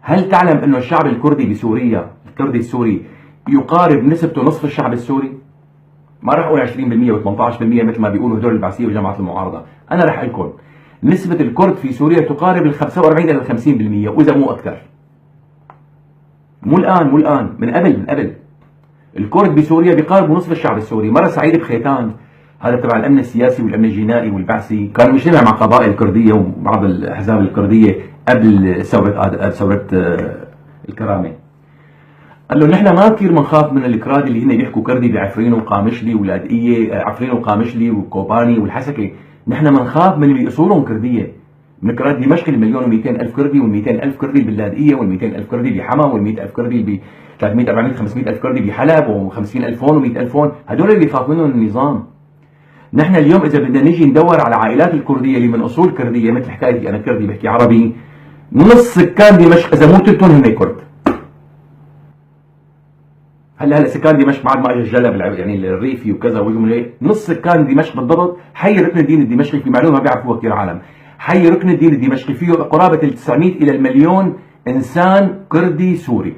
هل تعلم انه الشعب الكردي بسوريا، الكردي السوري يقارب نسبته نصف الشعب السوري؟ ما راح اقول 20% و18% مثل ما بيقولوا هدول البعثيه وجماعه المعارضة، انا راح اقول لكم نسبه الكرد في سوريا تقارب ال 45 الى 50% واذا مو اكثر. مو الان، مو الان، من قبل، من قبل. الكرد بسوريا بيقاربوا نصف الشعب السوري. مرة سعيد بخيتان هذا تبع الامن السياسي والامن الجنائي والبعثي كان مجتمع مع قبائل الكردية وبعض الاحزاب الكردية قبل ثورة الكرامة. قال له نحن ما كثير بنخاف من الكراد اللي هن بيحكوا كردي بعفرين وقامشلي ولاذقيه، عفرين وقامشلي وكوباني والحسكه، نحن بنخاف من اللي اصولهم كرديه، من كراد دمشق 1,200,000 كردي وال200,000 كردي باللاذقيه وال200,000 كردي بحما وال100,000 كردي ب 300 400 500,000 كردي بحلب و50,000 هون و100,000 هون، هدول اللي بيخاف منهم النظام. نحن اليوم اذا بدنا نيجي ندور على العائلات الكردية اللي من اصول كرديه مثل حكايتي انا كردي بحكي عربي، نص سكان دمشق اذا مو ثلثهم هن كرد. هلا سكان دمشق بعد ما اجى الجلب يعني الريفي وكذا وجم، نص سكان دمشق بالضبط حي ركن الدين الدمشقي، في معلومة ما بيعرفوها كثير عالم، حي ركن الدين الدمشقي فيه قرابة ال 900 الى المليون انسان كردي سوري.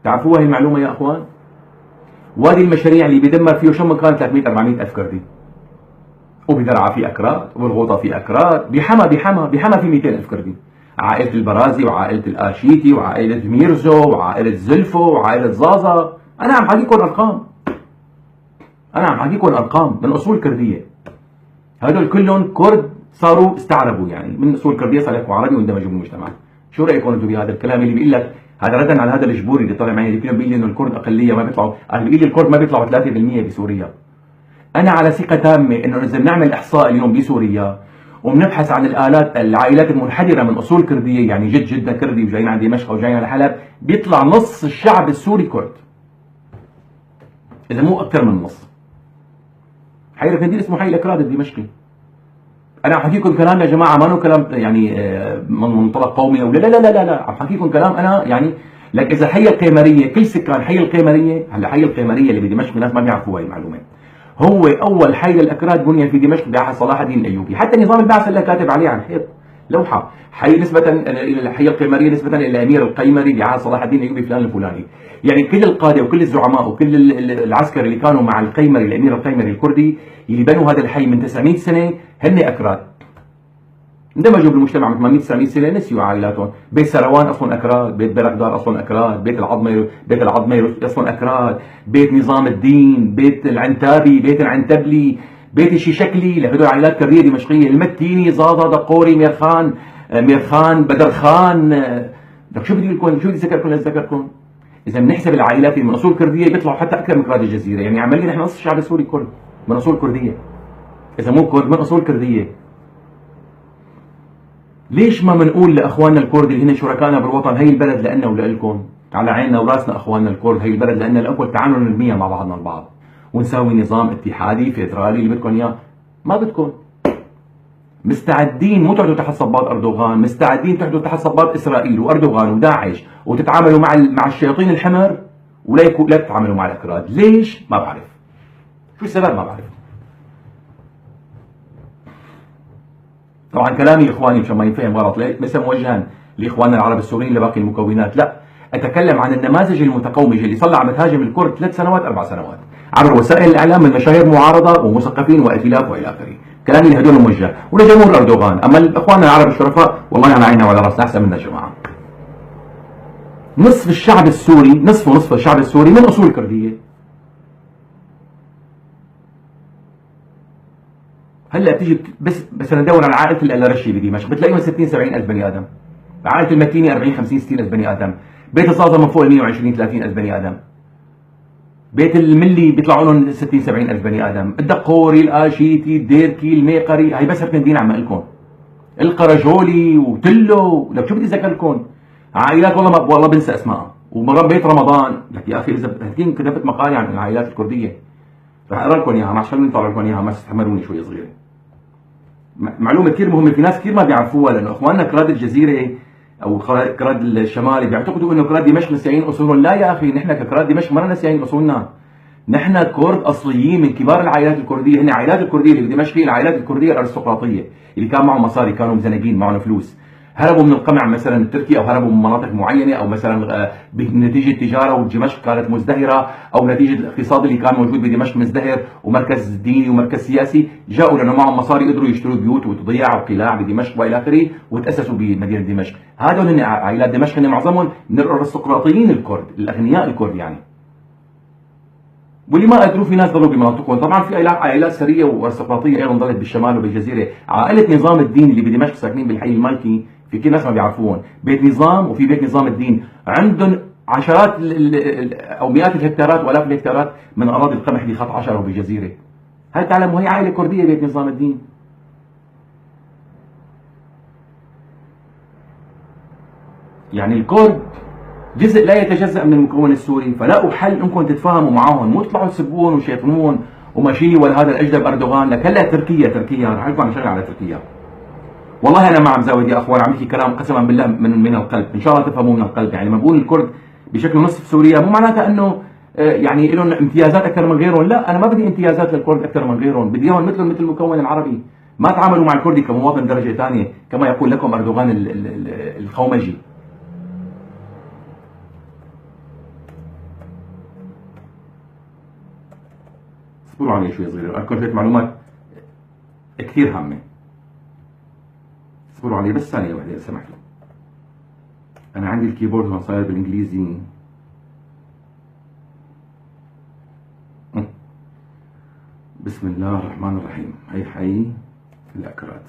تعرفوها هي المعلومة يا اخوان؟ وادي المشاريع اللي بيدمر فيه شو مكان 300 400 الف كردي. وبدرعا في اكراد، وبالغوطه في اكراد، بحما بحما بحما في 200 الف كردي. عائلة البرازي وعائلة الآشيتي وعائلة ميرزو وعائلة زلفو وعائلة زازا. أنا عم حاكيكم أرقام، أنا عم حاكيكم أرقام من أصول كردية. هدول كلهم كرد صاروا استعربوا، يعني من أصول كردية صاروا يحكوا عربي واندمجوا بالمجتمع. شو رأيكم أنتم بهذا الكلام اللي بيقول لك هذا ردا على هذا الجبوري اللي طالع معي اللي بيقول لي إنه الكرد أقلية ما بيطلعوا، قال بيقول لي الكرد ما بيطلعوا 3% بسوريا. أنا على ثقة تامة إنه إذا بنعمل إحصاء اليوم بسوريا وبنبحث عن الآلات العائلات المنحدرة من أصول كردية، يعني جد جدنا كردي وجايين على دمشق أو جايين على حلب، بيطلع نص الشعب السوري كرد إذا مو أكثر من النص. حي ركن الدين اسمه حي الأكراد الدمشقي. أنا عم حكيكم كلام يا جماعة ما كلام يعني من منطلق قومي أو لا لا لا لا لا، عم حكيكم كلام أنا يعني لك إذا حي القيمرية كل سكان حي القيمرية، هلا حي القيمرية اللي بدمشق الناس ما بيعرفوا هاي المعلومة، هو أول حي للأكراد بني في دمشق بعهد صلاح الدين الأيوبي، حتى نظام البعث اللي كاتب عليه على الحيط لوحة حي نسبة إلى الحي القيمرية نسبة إلى الأمير القيمري بعهد صلاح الدين الأيوبي فلان الفلاني. يعني كل القادة وكل الزعماء وكل العسكر اللي كانوا مع القيمري الأمير القيمري الكردي اللي بنوا هذا الحي من 900 سنة هن أكراد. اندمجوا بالمجتمع من 800 900 سنة، نسيوا عائلاتهم. بيت سروان أصلا أكراد، بيت بلقدار أصلا أكراد، بيت العظمة أصلا أكراد، بيت نظام الدين، بيت العنتابي، بيت العنتبلي، بيت الشيشكلي، لهدول عائلات كردية دمشقية، المتيني، زازا، دقوري، ميرخان، ميرخان، بدرخان. لك شو بدي لكم؟ شو بدي ذكركم لذكركم؟ إذا بنحسب العائلات اللي من أصول كردية بيطلعوا حتى أكثر من كراد الجزيرة، يعني عمليا نحن نص الشعب السوري كرد من أصول كردية. إذا مو كرد من أصول كردية. ليش ما بنقول لاخواننا الكرد اللي هن شركائنا بالوطن هي البلد لنا ولكم، على عيننا وراسنا اخواننا الكرد، هي البلد لنا لكم، تعالوا نبنيها مع بعضنا البعض ونساوي نظام اتحادي فيدرالي اللي بدكم اياه. ما بدكم. مستعدين مو تقعدوا تحت صباط اردوغان، مستعدين تقعدوا تحت صباط اسرائيل واردوغان وداعش وتتعاملوا مع الشياطين الحمر ولا لا تتعاملوا مع الاكراد. ليش؟ ما بعرف. شو السبب؟ ما بعرف. طبعا كلامي اخواني مشان ما ينفهم غلط، ليس موجها لاخواننا العرب السوريين لباقي المكونات، لا، اتكلم عن النماذج المتقومجه اللي صار عم تهاجم الكرد 3 سنوات 4 سنوات عبر وسائل الاعلام من مشاهير معارضة ومثقفين وائتلاف والى اخره. كلامي لهدول موجه ولجمهور اردوغان، اما اخواننا العرب الشرفاء والله على عيننا وعلى راسنا احسن منا يا جماعة. نصف الشعب السوري، نصف الشعب السوري من اصول كرديه. هلا بتيجي بس ندور على عائلة الالرشي بدمشق بتلاقيهم 60 70 الف بني ادم، عائلة المتيني 40 50 60 الف بني ادم، بيت الزازه من فوق ال 120 30 الف بني ادم، بيت الملي بيطلعوا لهم 60 70 الف بني ادم، الدقوري، الاشيتي، الديركي، الميقري، هي بس ركن الدين عم لكم، القرجولي وتلو، لك شو بدي اذكر لكم؟ عائلات والله ما والله بنسى اسمائها، وبيت رمضان، لك يا اخي اذا كتبت مقالي عن العائلات الكردية رح اقرا لكم اياها، معلش خلوني اطلع لكم اياها، ما تستحملوني شوي صغيرة. معلومة كثير مهمة في ناس كثير ما بيعرفوها، لانه اخواننا كراد الجزيرة او كراد الشمالي بيعتقدوا انه كراد دمشق نسيانين اصولهم، لا يا اخي، نحن ككراد دمشق ما نسيانين اصولنا. نحن كرد اصليين من كبار العائلات الكردية، هن عائلات الكردية اللي بدمشق هي العائلات الكردية الارستقراطيه اللي كان معهم مصاري، كانوا مزنقين معهم فلوس. هربوا من القمع مثلا التركي، او هربوا من مناطق معينة، او مثلا بنتيجة التجارة ودمشق كانت مزدهره، او نتيجة الاقتصاد اللي كان موجود بدمشق مزدهر ومركز ديني ومركز سياسي، جاءوا لانه معهم مصاري قدروا يشتروا بيوت وضياع وقلاع بدمشق والى اخره، وتاسسوا بمدينة دمشق. هذول هن عائلات دمشق، هن معظمهم من الارستقراطيين الكرد، الاغنياء الكرد يعني. واللي ما قدروا في ناس ضلوا بمناطقهم، طبعا في عائلات سرية وارستقراطيه ايضا ضلت بالشمال وبالجزيره، عائلة نظام الدين اللي بدمشق ساكنين بالحي المالكي، في كثير ناس ما بيعرفوهم، بيت نظام وفي بيت نظام الدين، عندهم عشرات او مئات الهكتارات والاف الهكتارات من اراضي القمح بخط 10 وبالجزيره. هل تعلموا هي عائلة كرديه بيت نظام الدين؟ يعني الكرد جزء لا يتجزأ من المكون السوري، فلاقوا حل انكم تتفاهموا معاهم، مو تطلعوا تسبوهم وشيطنوهم وماشيين ولا هذا الاجدب اردوغان. لك هلا تركيا، تركيا رح لكم عم شغل على تركيا. والله انا ما عم زود يا اخوان، عم بحكي كلام قسما بالله من القلب، ان شاء الله تفهموه من القلب. يعني لما بقول الكرد بشكل نصف سوريا مو معناتها انه يعني لهم امتيازات اكثر من غيرهم، لا انا ما بدي امتيازات للكرد اكثر من غيرهم، بدي اياهم مثلهم مثل المكون العربي. ما تعاملوا مع الكردي كمواطن درجه ثانية كما يقول لكم اردوغان الخومجي. اصبروا علي شوي صغيرة، أذكر شوية معلومات كثير هامة. اصبروا علي بس ثانية واحدة إذا سمحتوا. أنا عندي ال keyboard هون صاير بالإنجليزي. بسم الله الرحمن الرحيم. هي حي الأكراد.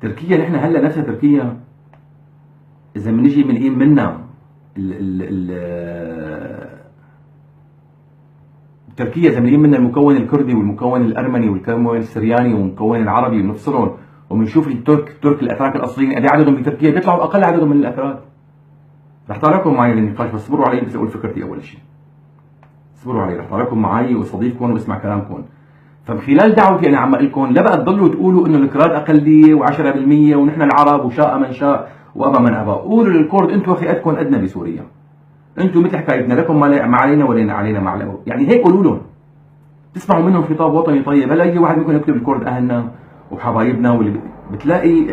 تركيا نحن هلا نفسها تركيا إذا بنيجي بنقيم منا تركيا، إذا بنقيم منا المكون الكردي والمكون الأرمني والمكون السرياني والمكون العربي بنفصلهم وبنشوف الترك الأتراك الأصليين قد عددهم بتركيا، بيطلعوا أقل عددهم من الأتراك. رح طالعكم معي للنقاش، بس اصبروا علي بس أقول فكرتي أول شيء. اصبروا علي، رح طالعكم معي واستضيفكم واسمع كلامكم. فمن خلال دعوتي أنا عم أقول لكم لا بقى تضلوا تقولوا إنه الأكراد أقلية و10% ونحن العرب وشاء من شاء وأبى من أبى. قولوا للكرد أنتم خيئتكم أدنى بسوريا، أنتم مثل حكايتنا، لكم ما علينا ولنا علينا ما علينا، يعني هيك قولوا لهم. تسمعوا منهم خطاب وطني طيب. هلا يجي واحد منكم يكتب الكرد أهلنا وحبايبنا واللي بتلاقي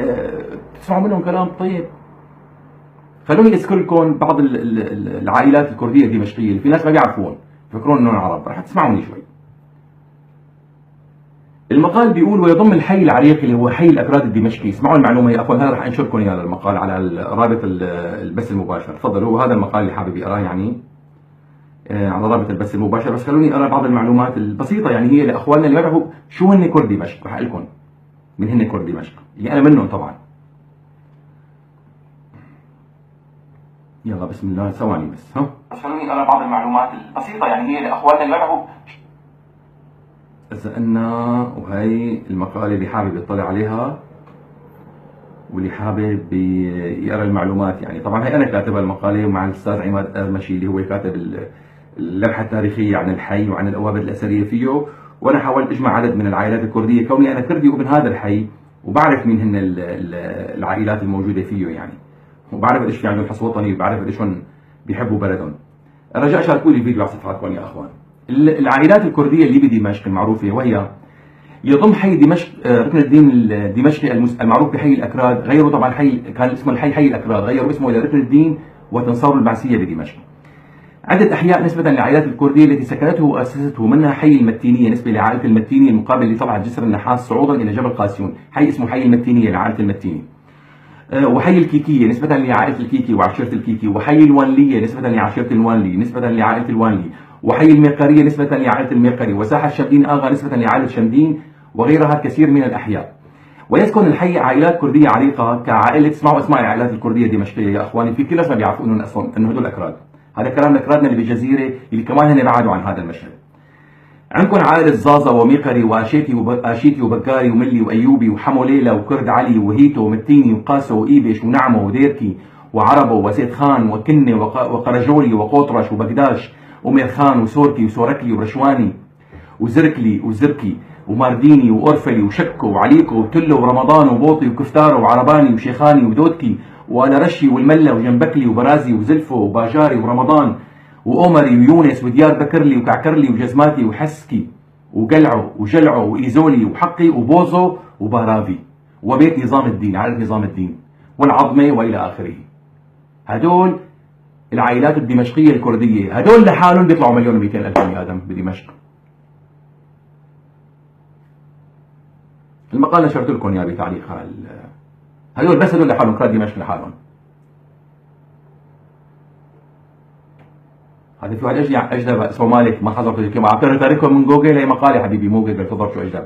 تسمعوا منهم كلام طيب. خلوني اذكر لكم بعض العائلات الكردية الدمشقيه اللي في ناس ما بيعرفوهم، بفكرون انهم عرب، رح تسمعوني شوي. المقال بيقول ويضم الحي العريق اللي هو حي الاكراد الدمشقي، اسمعوا المعلومة يا اخوان، هذا رح انشركم اياه المقال على رابط البث المباشر، تفضلوا. هو هذا المقال اللي حابب يقراه يعني على رابط البث المباشر، بس خلوني اقرا بعض المعلومات البسيطة يعني هي لاخواننا اللي ما بيعرفوا شو هن كرد دمشق، رح اقول لكم من هن كرد دمشق اللي انا منهم طبعا. يلا بسم الله، ثواني بس ها. بس خلوني اقرا بعض المعلومات البسيطة يعني هي لاخواننا اللي ما بيعرفوا. إذا قلنا وهي المقالة اللي حابب يطلع عليها واللي حابب يقرا المعلومات يعني، طبعا هي أنا كاتبها المقالة مع الأستاذ عماد أرمشي اللي هو كاتب اللوحة التاريخية عن الحي وعن الأوابد الأثرية فيه، وأنا حاولت أجمع عدد من العائلات الكردية كوني أنا كردي وابن هذا الحي وبعرف مين هن العائلات الموجودة فيه يعني، وبعرف قديش في عندهم حس وطني وبعرف قديش بيحبوا بلدهم. رجاء شاركوا لي الفيديو على صفحاتكم يا أخوان. العائلات الكردية اللي بدمشق المعروفة وهي يضم حي دمشق ركن الدين الدمشقي المعروف بحي الأكراد، غيروا طبعا حي كان اسمه الحي حي الأكراد، غيروا اسمه إلى ركن الدين وتنصار البعثية بدمشق. عدة أحياء نسبة للعائلات الكردية التي سكنته وأسسته، منها حي المتينية نسبة لعائلة المتيني المقابل لطلعة جسر النحاس صعودا إلى جبل قاسيون، حي اسمه حي المتينية لعائلة المتيني. وحي الكيكية نسبة لعائلة الكيكي وعشيرة الكيكي، وحي الوانلية نسبة لعشيرة الوانلي نسبة لعائلة الوانلي، وحي الميقرية نسبة لعائلة الميقري، وساحة شمدين آغا نسبة لعائلة شمدين، وغيرها كثير من الأحياء. ويسكن الحي عائلات كردية عريقة كعائلة، اسمعوا اسماء العائلات الكردية الدمشقية يا أخواني، في كل ناس ما بيعرفوا إنهم أصلا إنه هدول أكراد، هذا كلام أكرادنا اللي بالجزيرة اللي كمان هن بعدوا عن هذا المشهد. عندكم عائلة زازا وميقري وآشيتي وبكاري وملي وأيوبي وحموليلا وكرد علي وهيتو ومتيني وقاسو وإيبش ونعمو وديركي وعربو وسيد خان وكنة وقرجولي وقوطرش وبكداش وميرخان وسوركي وسوركلي ورشواني وزركلي وزركي ومارديني وأورفلي وشكو وعليكو وتلو ورمضان وبوطي وكفتارو وعرباني وشيخاني ودودكي وألرشي والملة وجنبكلي وبرازي وزلفو وباجاري ورمضان وأومري ويونس وديار بكرلي وكعكرلي وجزماتي وحسكي وقلعو وجلعو وإيزولي وحقي وبوزو وبارافي وبيت نظام الدين، عائلة نظام الدين والعظمة وإلى آخره. هدول العائلات الدمشقية الكردية، هدول لحالهم بيطلعوا 1,200,000 بني آدم بدمشق. المقال نشرت لكم اياه بتعليق على هدول، بس هدول لحالهم كراد دمشق لحالهم. هذا في واحد اجدب اسمه مالك، ما حضرته الكلمة، عم تقرا تاريخكم من جوجل، هي مقالة حبيبي مو جوجل، تفضل شو اجدب.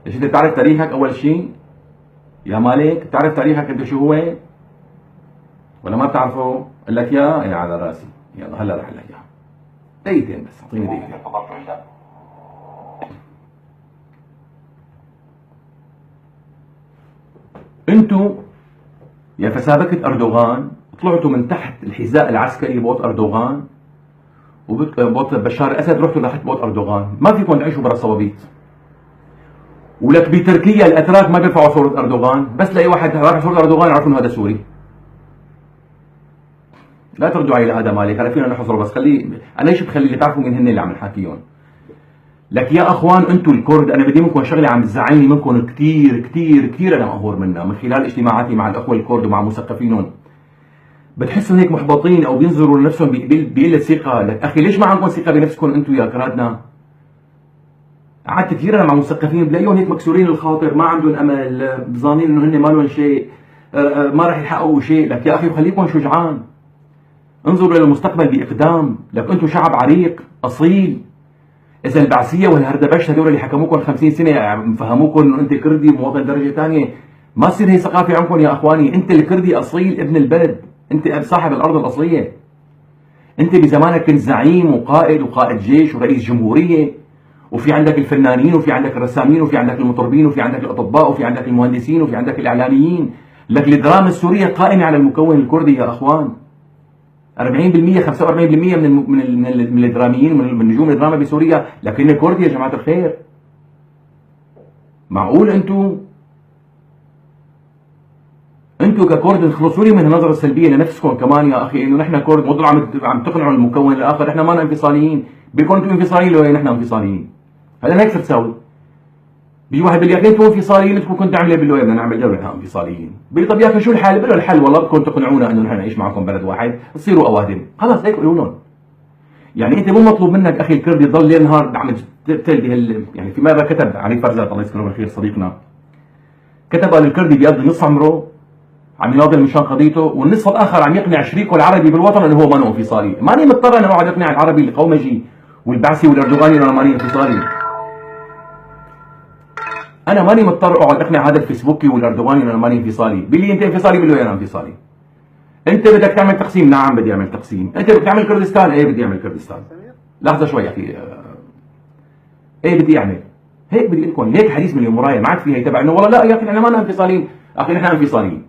ليش انت بتعرف تاريخك اول شيء؟ يا مالك بتعرف تاريخك انت شو هو؟ ولا ما بتعرفه؟ قال لك يا يا على راسي، يلا هلا رح لك اياها. دقيقتين بس، اعطيني دقيقتين. انتو يا فسابكة اردوغان طلعتوا من تحت الحذاء العسكري بوط اردوغان وبوط بشار الاسد، رحتوا لتحت بوط اردوغان، ما فيكم تعيشوا برا الصوابيت. ولك بتركيا الاتراك ما بيرفعوا صورة اردوغان، بس لاقي واحد رافع صورة اردوغان يعرفوا انه هذا سوري. لا تردوا علي لهذا مالك، هلا فينا نحصره، بس خليه، انا ليش بخليه لتعرفوا مين هن اللي عم نحاكيهم. لك يا اخوان انتم الكرد، انا بدي منكم شغله عم تزعلني منكم كثير كثير كثير، انا مقهور منها من خلال اجتماعاتي مع الاخوه الكرد ومع مثقفينهم. بتحسوا هيك محبطين او بينظروا لنفسهم بقله ثقه. لك اخي ليش ما عندكم ثقه بنفسكم انتم يا كرادنا؟ قعدت كثير انا مع مثقفين بلاقيهم هيك مكسورين الخاطر، ما عندهم امل، ظانين انه هن ما لهم شيء، ما راح يحققوا شيء. لك يا اخي خليكم شجعان، انظروا الى المستقبل باقدام. لك انتم شعب عريق اصيل. اذا البعثيه والهردبشت هذول اللي حكموكم 50 سنه فهموكم انه انت كردي ومواطن درجه ثانيه، ما تصير هي ثقافه عندكم يا اخواني. انت الكردي اصيل ابن البلد، انت صاحب الارض الاصليه. انت بزمانك كنت زعيم وقائد وقائد جيش ورئيس جمهوريه، وفي عندك الفنانين وفي عندك الرسامين وفي عندك المطربين وفي عندك الاطباء وفي عندك المهندسين وفي عندك الاعلاميين. لك الدراما السوريه قائمه على المكون الكردي يا اخوان. 40% 45% من الدراميين من نجوم الدراما بسوريا لكن الكرد يا جماعه الخير. معقول انتم ككرد تخلصوا لي من النظره السلبيه لنفسكم كمان يا اخي، انه نحن كرد مو عم تقنعوا المكون الاخر نحن ما انفصاليين، بيكون انتم انفصاليين لو نحن انفصاليين. هذا هيك تساوي. بيجي واحد بيقول لك انتم انفصاليين، انتم كنتوا تعملوا بالله بدنا نعمل دوله نحن انفصاليين. بيقول طب يا اخي شو الحل؟ بقول له الحل والله بدكم تقنعونا انه نحن نعيش معكم بلد واحد، تصيروا اوادم، خلص هيك قولوا لهم. يعني انت مو مطلوب منك اخي الكردي تضل ليل نهار عم تقتل بهال، يعني في مره كتب علي فرزات الله يذكره بالخير صديقنا، كتب قال الكردي بيقضي نص عمره عم يناضل مشان قضيته، والنصف الاخر عم يقنع شريكه العربي بالوطن انه هو مانو انفصالي. ماني مضطر انا اقعد اقنع العربي القومجي والبعثي والاردوغاني انه انا ماني انفصالي. انا ماني مضطر اقعد اقنع هذا الفيسبوكي والاردوغاني انه انا ماني انفصالي. بيقول لي انت انفصالي، بقول له انا انفصالي. انت بدك تعمل تقسيم، نعم بدي اعمل تقسيم. انت بدك تعمل كردستان، ايه بدي اعمل كردستان. لحظه شوي يا اخي، ايه بدي اعمل هيك. بدي لكم هيك حديث من المرايه ما عاد فيها تبع انه والله لا يا اخي نحن ما انفصاليين. اخي نحن انفصاليين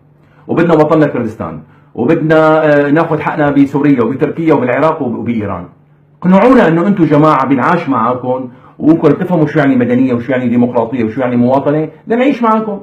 وبدنا وطننا كردستان، وبدنا ناخذ حقنا بسوريا وبتركيا وبالعراق وبايران. قنعونا انه انتم جماعه بنعاش معاكم وانكم بتفهموا شو يعني مدنيه وشو يعني ديمقراطيه وشو يعني مواطنه، بدنا نعيش معاكم.